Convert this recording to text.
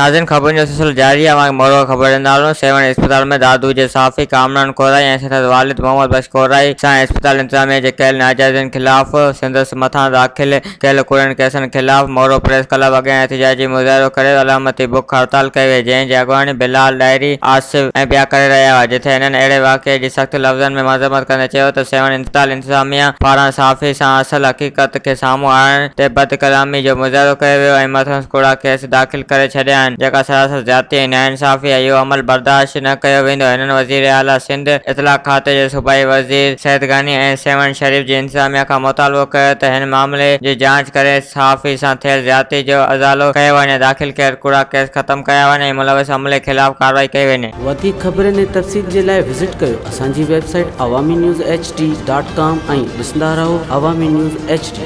ناظرين خبرن جو سلسلو جاري آهي اوهان کي مورو خبر ڏيندا هلون سيوهڻ اسپتال ۾ دادو جي صحافي ڪامران ڪورائي ۽ سندس والد محمد بخش ڪورائي سان اسپتال انتظاميه جي ڪيل ناجائزين خلاف سندس مٿان داخل ڪيل ڪوڙن ڪيسن خلاف مورو پريس ڪلب اڳيان احتجاجي مظاهرو ڪري علامتي بک هڙتال ڪئي وئي جنهن جي اڳواڻي بلال ڏاهري، آصف ۽ ٻيا ڪري رهيا هئا جتي هنن اهڙي واقعي جي سخت لفظن ۾ مذمت ڪندي چيو ته سيوهڻ اسپتال انتظاميا پاران صحافي سان اصل حقيقت کي سامهون آڻڻ تي بدڪلامي جو مظاهرو ڪيو ويو ۽ مٿس ڪوڙا ڪيس داخل ڪري ڇڏيا آهن جيڪا سراسر زيادتي ۽ ناانصافي آهي اهو عمل برداشت نه ڪيو ويندو هنن وزير اعليٰ سنڌ، اطلاع کاتي جي صوبائي وزير سيد غني ۽ سيوهڻ شريف جي انتظاميا کان مطالبو ڪيو ته هن معاملي جي جاچ ڪري صحافي سان ٿيل زيادتي جو ازالو ڪيو وڃي داخل ڪيل ڪوڙا ڪيس ختم ڪيا وڃن ۽ ملوث عملي خلاف ڪارروائي ڪئي وڃي. وڌيڪ خبرن ۽ تفصيل جي لاء وزٽ ڪيو اسان جي website Awami news H D dot com ۽ ڏسندا رهو عوامي نيوز ايڇ ڊي.